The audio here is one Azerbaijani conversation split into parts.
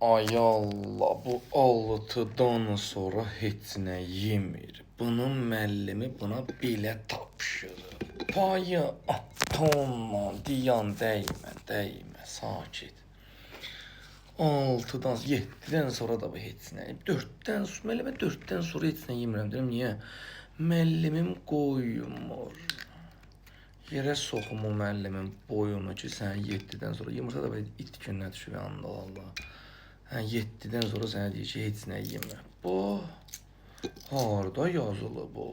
Ay Allah, bu 6-dan sonra heç nə yemir. Bunun müəllimi buna belə tapşırır. Payı atonla diyan dəymə, dəymə, sakit. 6-dan, 7-dən sonra da bu heç nə. 4-dən, müəllimə 4-dən sonra heç nə yemirəm. Deyirəm, niyə? Müəllimim qoymur. Yerə soxum o müəllimin boyunu ki, sən 7-dən sonra yumurta da belə it gününə düşür yanında Allah. Hə, 7-dən sonra sənə deyir ki, heç nə yemə. Bu harda yazılı bu?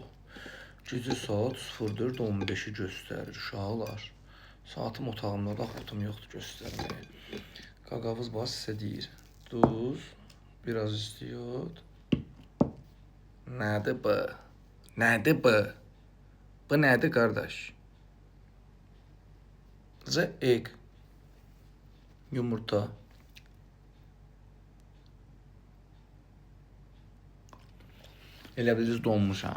Gecə saat 04:15-i göstərir uşaqlar. Saatım otağımda da otum yoxdur göstərməyə. Qaqavız bax sizə deyir. Duz, biraz istiot. Nədir bu? Nədir bu? Bu nədir qardaş? The egg. Yumurta. Elə biliriz donmuşam.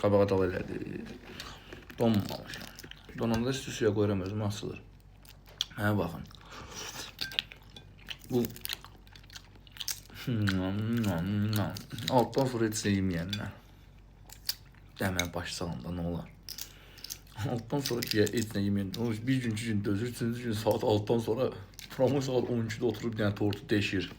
Qabağa dal elədi. Donmamışam. Donanda isti suya qoyuram özümü açılır. Mənə baxın. Bu altdan sonra heç nə yeməyənlər. Dəmə baş salanda nə olar? Altdan sonra ki, heç nə yeməyən, bir gün, iki gün dözür, üçüncü gün saat 6-dan sonra promo saat 12-də oturub bir dənə tortu deşir.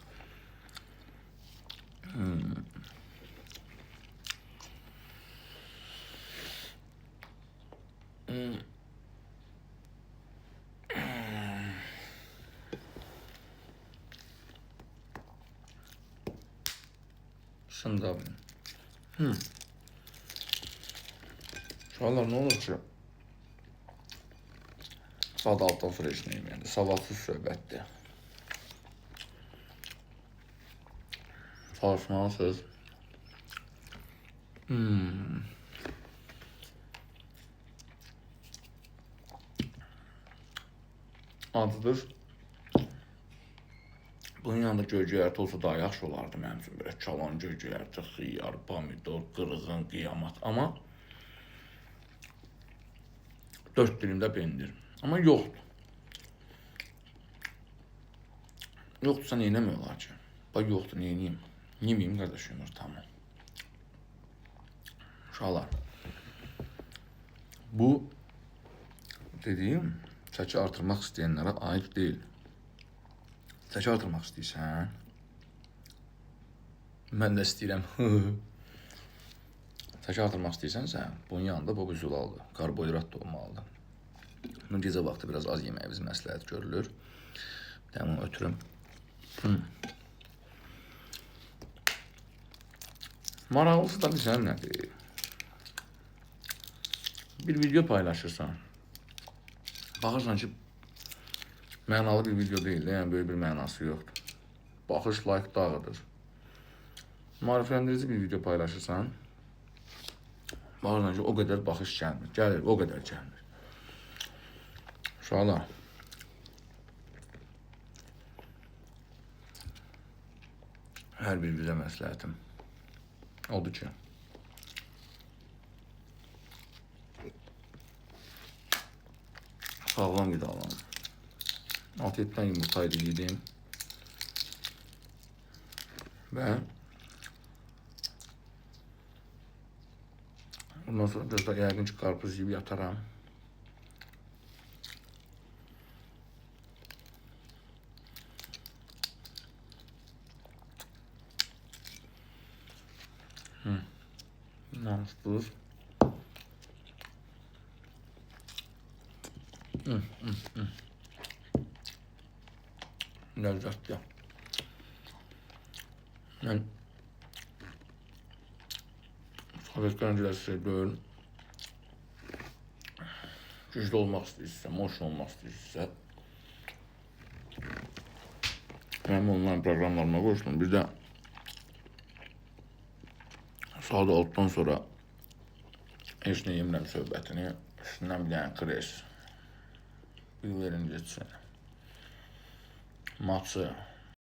Şunda. Uşaqlar, nə olur ki? Saat 6-dan sonra heç nə yeməyəndə. Savadsız söhbətdir. Çalışmalısınız. Acıdır. Bunun yanında göy-göyərti olsa daha yaxşı olardı mənim üçün. Belə çalan göy-göyərti, xiyar, pomidor, qırğın, qiyamat. Amma 4 dilimdə pendir. Amma yoxdur. Yoxdursa neynəmək olar ki? Bax yoxdur, neynəyim? Yeməyim qardaş yumurtamı. Uşaqlar, bu dediyim çəki artırmaq istəyənlərə aid deyil. Çəki artırmaq istəyirsən? Mən də istəyirəm. Çəki artırmaq istəyirsənsə, bunun yanında bu zulaldır. Karbohidrat da olmalıdır. Bunu gecə vaxtı biraz az yeməyimiz məsləhət görülür. Bir dənə bunu ötürüm. Maraqlısı da bilirsən nədir? Bir video paylaşırsan. Baxırsan ki, mənalı bir video deyil də, yəni böyük bir mənası yoxdur. Baxış, like dağıdır. Maarifləndirici bir video paylaşırsan, baxırsan ki, o qədər baxış gəlmir. Gəlir, o qədər gəlmir. Uşaqlar, hər bir bizə məsləhətim odur ki, sağlam qidalanın. 6-7 dənə yumurta idi yedim. Və bundan sonra biraz da yəqin ki, qarpız yeyib yataram. Namusdur. Ləzzətli. Mən Sovet öncəsi deyil. Güclü olmaq istəyirsinizsə, motion olmaq istəyirsinizsə, mənim onlayn proqramlarıma qoşulun. Bir də saat 6-dan sonra heç nə yemirəm söhbətini. Üstündən bir dənə kres. Bir verin getsin. Maçı.